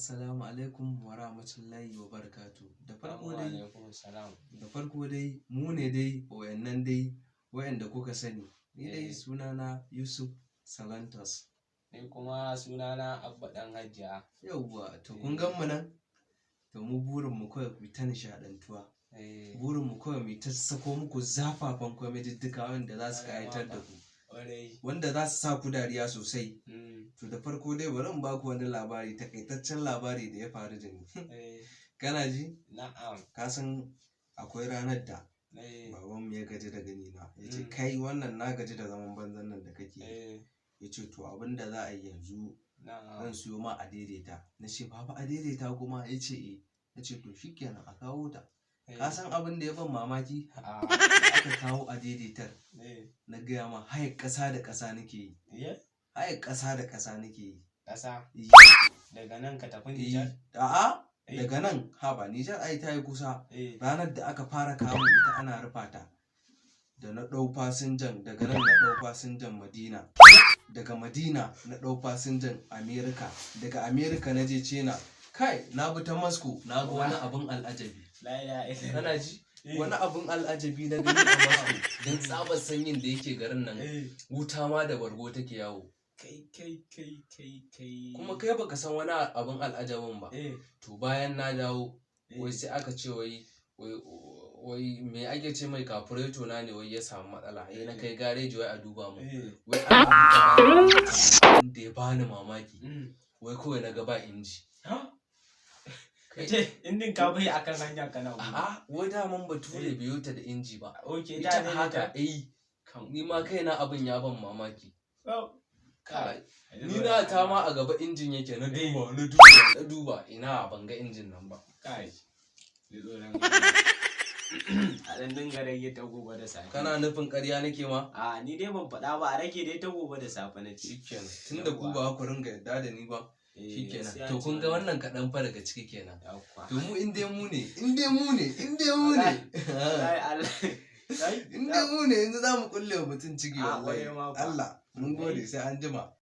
Assalamu alaikum wa rahmatullahi wa barakatuh. Da farko Wa dai, alaikum salam. da farko dai mu ne dai wayannan dai wayanda kuka sani. Ni dai sunana Yusuf Salantos. Ni kuma sunana Abba ɗan Hajiya. Yauwa, to kun gan mu nan? To mu burin mu kawai ku ta nishaɗantuwa. Burin mu kawai mu ta sako muku zafafan kwamedidduka wanda za su ƙayatar da ku. Wanda za su sa ku dariya sosai. To da farko dai bari in baku wani labari, takaitaccen labari da ya faru da ni. Kana ji? Na'am. Ka san akwai ranar da babanmu ya gaji da ganina. Ya ce, "Kai wannan, na gaji da zaman banzan nan da kake yi." Ya ce, "To, abin da za a yi yanzu, zan siyo ma a daidaita." Na ce, "Baba, a daidaita kuma?" Ya ce, "Eh." Na ce, "To shikenan, a kawo ta." Ka san abin da ya ban mamaki? A'a. Da aka kawo a daidaitar, na gaya ma, hayar ƙasa da ƙasa nake yi. Hayar ƙasa da ƙasa nake yi. Ƙasa. Eh. Daga nan ka tafi Eh. Nijar? A'a, daga nan, haba, Nijar ai ta yi kusa. Ranar da aka fara kawo ita ana rufa ta. Da na ɗau fasinjan daga nan, na ɗau fasinjan Madina. Daga Madina na ɗau fasinjan Amerika. Daga Amerika na je China. Kai, na bi ta Moscow, na ga wani abin al'ajabi. La ilaha illallah. Kana ji? Wani abin al'ajabi na gani a Moscow. Don tsabar sanyin da yake garin nan, wuta ma da bargo take yawo. Kai kai kai kai kai. Kuma kai baka san wani abin al'ajabin ba. To bayan na dawo, wai sai aka ce wai wai wai me ake ce mai, kafureto na ne wai ya samu matsala. Sai na kai gareji wai a duba mu. Wai ana buɗe gareji, da ya bani mamaki. Wai kawai na ga ba inji. Ha? Kai. Ce, injin ka bai akan hanya kana gudu. A'a, wai daman bature bai yo ta da inji ba. Okay, ta Ita ne haka, ta. eh. Ni ma kaina abin ya ban mamaki. Oh. Kai, Kai. ni na ta ma a gaba injin yake, na duba, na duba, na duba, ina, ban ga injin nan ba. Kai. Ji tsoron Allah. A ɗan dinga rage ta gobe da safe. Kana nufin ƙarya nake ma? A, ni dai ban faɗa ba, a rage dai ta gobe da safe na ce. Shikenan. Tunda ku ba ku ringa yarda da ni ba. Eh, Shikenan. gaskiya To ce kun ga wannan. wannan kaɗan fa daga ciki kenan. Yawwa. To mu in dai mu ne, in dai mu ne, in dai mu ne. Wallahi Allah. Kai. In dai mu ne, yanzu za mu kulle wa mutum ciki A, wallahi. ƙwarai ma kuwa. Allah, mun gode, sai an jima.